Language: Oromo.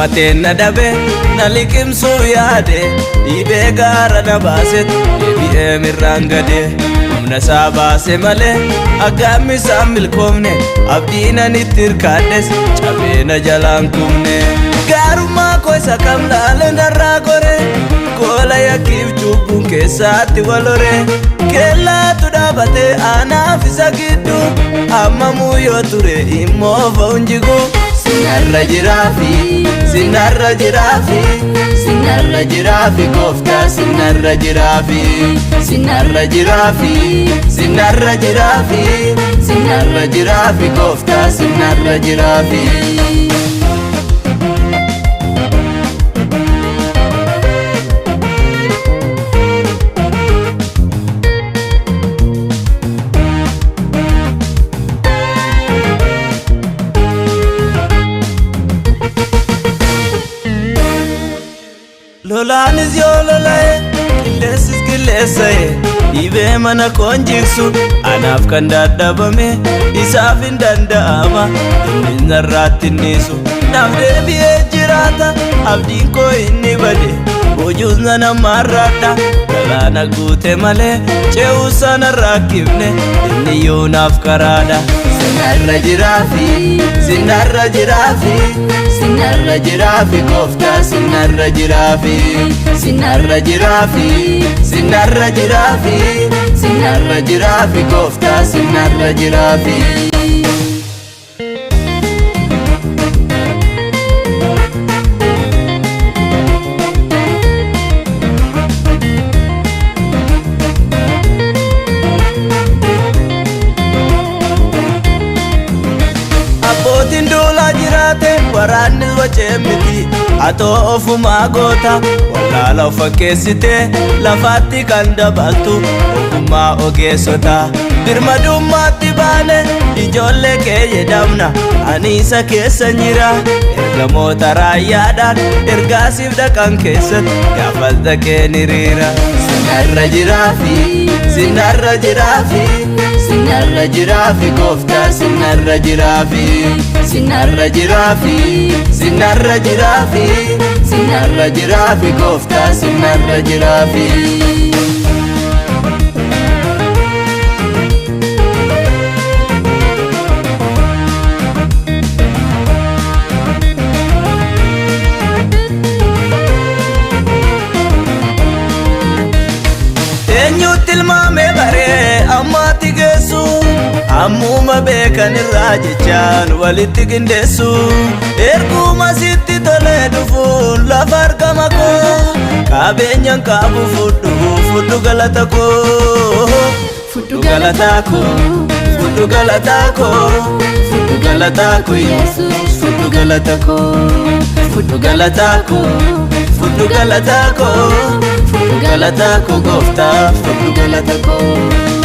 Birmateen na dhabe na liqimsuu yaade, dhiibee gaara na baasetti deebi'ee mirraan gade. Humna isaa baase malee aggaammi isaan milkoomne, abdiin ani itti hirkaadhes cabee na jalaan kumne. Gaarummaa koo isa kam laale narraa gore, goola yakkiif cubbuun keessaatti wal hore. Keellaatu dhaabatee anaaf isa gidduu, ammamuu yoo ture immoo fa'uun jigu. Sinarra jiraafi, sinarra jiraafi, sinarra jiraafi gooftaa, sinarra jiraafi, sinarra jiraafi, sinarra jiraafi, sinarra jiraafi gooftaa, sinarra jiraafi. Lolaanis yoo lola'e, qilleensis qilleessa'e, dhibee mana koon jigsu, anaaf kan dadhabame isaaf hin danda'ama. Inni narraatti innisu naaf deebi'ee jiraata. Abdiin koo inni bade bojuus nan ammaarraadha. Galaana guute malee ce'uu sana rakkifne, inni yoo naaf karaadha. Sinarra jiraafi, sinarra jiraafi, sinarra jiraafi gooftaa, sinarra jiraafi, sinarra jiraafi, sinarra jiraafi, sinarra jiraafi gooftaa, sinarra jiraafi. Abbootiin duulaa jiraate waraannis wacee miti, atoo ofumaa goota wallaala of fakkeessite lafaatti kan dabaltu ogummaa ogeessota. Birmadummaatti baane ijoollee kee jedhamna, ani isa keessa jira. Ergamoota raayyaadhaan ergaasiif dhaqan keessatti gaafas dhaqee ni riira. Sinarra jiraafi, sinarra jiraafi, sinarra jiraafi gooftaa, sinarra jiraafi, sinarra jiraafi, sinarra jiraafi, sinarra jiraafi gooftaa, sinarra jiraafi. Eenyutti ilmaamee baree ammaatti geessu, ammuma beekan irraa jechaan walitti qindeessu. Erguma sitti tolee dhufuun lafa argama koo, qabeenyaan qabu fudhu, fudhu galata koo. Fudhu galataa koo, fudhu galataa koo, fudhu galataa koo Yesuus, fudhu galata koo, fudhu galataa koo, fudhu galataa koo, fudhu galataa koo gooftaa, fudhu galata koo.